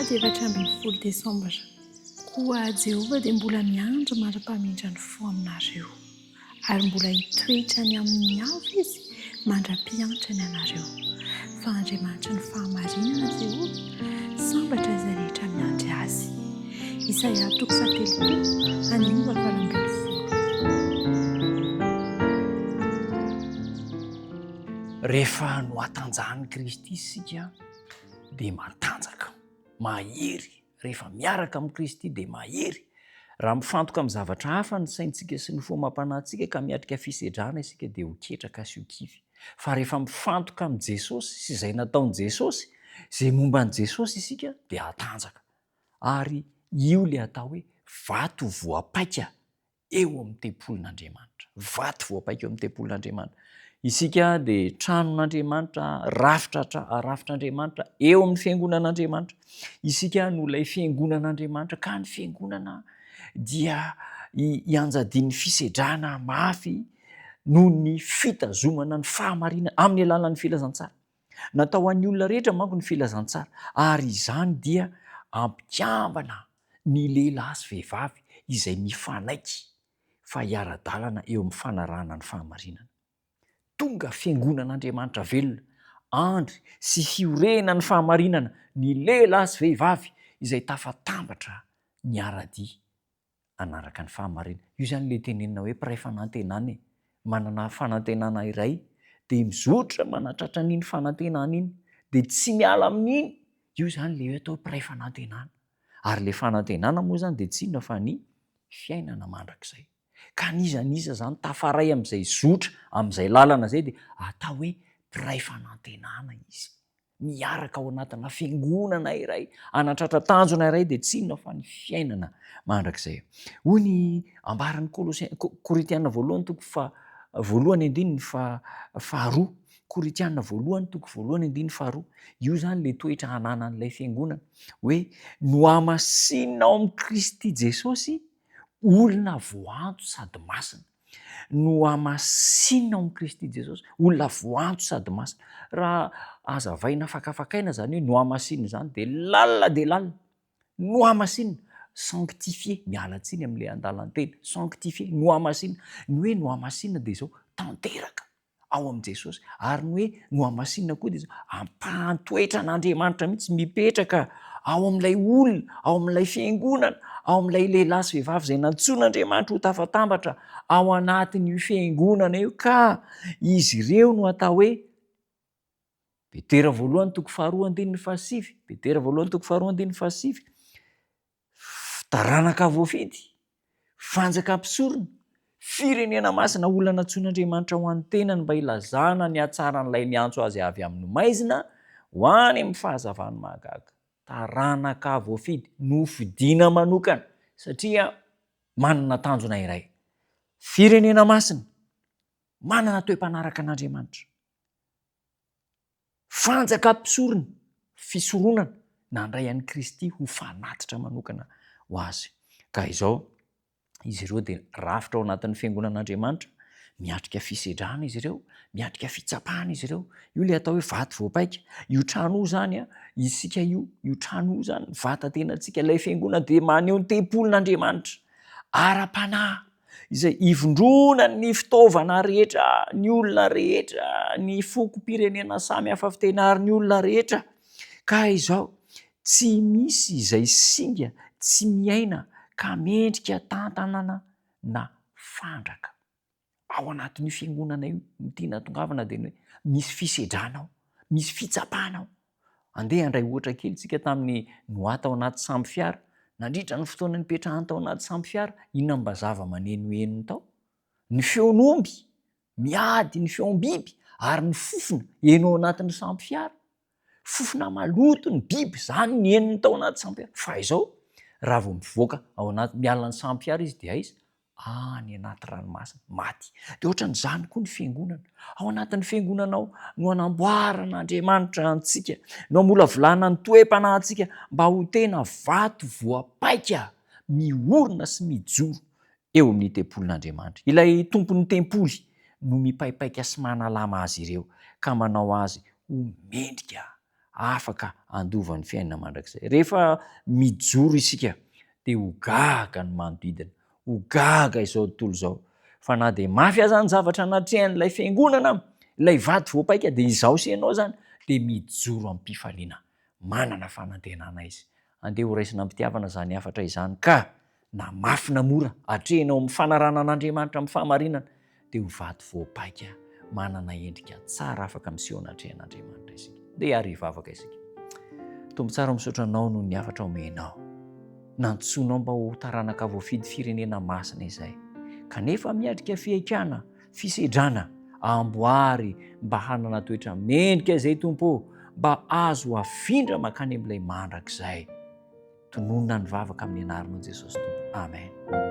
Alahady 14 desambra. Koa Jehovah dia mbola miandry mandra-pamindra ny fo aminareo, ary mbola hitoetra any amin'ny avo Izy mandra-piantrany anareo. Fa Andriamanitry ny fahamarinana Jehovah, sambatra izay rehetra miandry Azy. Isaia toko faha-30, andininy faha-18. Rehefa nohatanjahan'i Kristy isika dia matanjaka, mahery. Rehefa miaraka amin'i Kristy dia mahery. Raha mifantoka amin'ny zavatra hafa ny saintsika sy ny fo amam-panahintsika ka miatrika fisedrana isika dia ho ketraka sy ho kivy. Fa rehefa mifantoka amin'i Jesosy sy izay nataon'i Jesosy, izay momba an'i Jesosy isika dia hatanjaka. Ary io ilay atao hoe vato voapaika eo amin'ny tempolin'Andriamanitra. Vato voapaika eo amin'ny tempolin'Andriamanitra. Isika dia tranon'Andriamanitra, rafitra rafitr'Andriamanitra eo amin'ny fiangonan'Andriamanitra. Isika no ilay fiangonan'Andriamanitra ka ny fiangonana dia ianjadian'ny fisedrana mafy noho ny fitazomana ny fahamarinana amin'ny alalan'ny filazantsara. Natao ho an'ny olona rehetra manko ny filazantsara ary izany dia ampikambana ny lehilahy sy vehivavy izay mifanaiky fa hiara-dalana eo amin'ny fanarahana ny fahamarinana. Tonga fiangonan'Andriamanitra velona, andry sy fiorenan'ny fahamarinana ny lehilahy sy vehivavy izay tafatambatra niara-dia hanaraka ny fahamarinana. Io izany ilay tenenina hoe mpiray fanantenana e. Manana fanantenana iray dia mizotra manatratra an'iny fanantenana iny, dia tsy miala amin'iny. Io izany ilay hoe atao hoe mpiray fanantenana. Ary ilay fanantenana moa izany dia tsy inona fa ny fiainana mandrakizay. Ka n'iza n'iza izany tafaray amin'izay zotra, amin'izay lalana izay dia atao hoe mpiray fanantenana izy. Miaraka ao anatina fiangonana iray, hanatratra tanjona iray dia tsy inona fa ny fiainana mandrakizay. Hoy ny ambaran'ny Kolosien-, Korintiana voalohany toko faha voalohany andininy faha faharoa. Korintiana voalohany toko voalohany andininy faharoa. Io izany ilay toetra ananan'ilay fiangonana hoe nohamasinina ao amin'i Kristy Jesosy olona voantso sady masina. Nohamasinina ao amin'i Kristy Jesosy olona voantso sady masina. Raha hazavaina fakafakaina izany hoe nohamasinina izany dia lalina dia lalina. Nohamasinina, sanctifié, miala tsiny amin'ilay andalan-teny, sanctifié, nohamasinina. Ny hoe nohamasinina dia izao, tanteraka. ao amin'i Jesosy. Ary ny hoe nohamasinina koa dia izao, ampahan-toetra an'Andriamanitra mihitsy mipetraka ao amin'ilay olona, ao amin'ilay fiangonana, ao amin'ilay lehilahy sy vehivavy izay nantsoin'Andriamanitra ho tafatambatra ao anatin'io fiangonana io ka izy ireo no atao hoe Petera voalohany toko faharoa andininy fahasivy, Petera voalohany toko faharoa andininy fahasivy. Taranaka voafidy, fanjaka mpisorona, firenena masina, olona nantsoin'Andriamanitra ho an'ny tenany mba hilazana ny hatsaran'ilay niantso azy avy amin'ny maizina ho any amin'ny fahazavany mahagaga. Taranaka voafidy, nofidina manokana satria manana tanjona iray. Firenena masina, manana toe-panaraka an'Andriamanitra. Fanjaka mpisorona, fisoronana, nandray an'i Kristy ho fanatitra manokana ho azy. Ka izao, izy ireo dia rafitra ao anatin'ny fiangonan'Andriamanitra, miatrika fisedrana izy ireo, miatrika fitsapana izy ireo. Io ilay atao hoe vato voapaika. Io trano io izany, isika io, io trano io izany, vatan-tenantsika, ilay fiangonana dia maneho ny tempolin'Andriamanitra ara-panahy. izay ivondronan'ny fitaovana rehetra, ny olona rehetra, ny fokom-pirenena samy hafa fiteny ary ny olona rehetra. Ka izao, tsy misy izay singa tsy miaina ka mendrika tantanana na fandraka. Ao anatin'io fiangonana io, ny tiana hatongavana dia ny hoe misy fisedrana ao, misy fitsapana ao. Andeha handray ohatra kely tsika tamin'ny Noa tao anaty sambo fiara. Nandritra ny fotoana nipetrahany tao anaty sambo fiara, inona no mba zava-maneno henony tao? Ny feon'omby miady, ny feom-biby ary ny fofona heno ao anatin'ny sambo fiara. Fofona maloto ny biby, izany ny henony tao anaty sambo fiara. Fa izao, raha vao mivoaka ao anaty, miala ny sambo fiara izy dia aiza? any anaty ranomasina, maty. Dia ohatran'izany koa ny fiangonana. Ao anatin'ny fiangonana ao no anamboaran'Andriamanitra antsika, no amolavolana ny toe-panahintsika mba ho tena vato voapaika miorina sy mijoro eo amin'ny tempolin'Andriamanitra. Ilay tompon'ny tempoly no mipaipaika sy manalama azy ireo ka manao azy ho mendrika. Afaka handova ny fiainana mandrakizay. Rehefa mijoro isika dia ho gaga ny manodidina, ho gaga izao tontolo izao. Fa na dia mafy aza ny zavatra natrehan'ilay fiangonana, ilay vato voapaika dia izaho sy ianao izany dia mijoro amim-pifaliana, manana fanantenana izy. Andeha horaisina am-pitiavana izany hafatra izany ka na mafy na mora, atrehina ao amin'ny fanarahana an'Andriamanitra amin'ny fahamarinana, dia ho vato voapaika manana endrika tsara afaka miseho anatrehan'Andriamanitra isika. Ndeha ary hivavaka isika. Tompo tsara, misaotra Anao noho ny hafatra omenao. Nantsoinao mba ho taranaka voafidy firenena masina izay, kanefa miatrika fihaikana, fisedrana, amboary mba hanana toetra mendrika izay Tompo ô, mba azo afindra mankany amin'ilay mandrakizay. Tononina ny vavaka amin'ny anaranao Jesosy Tompo. Amen.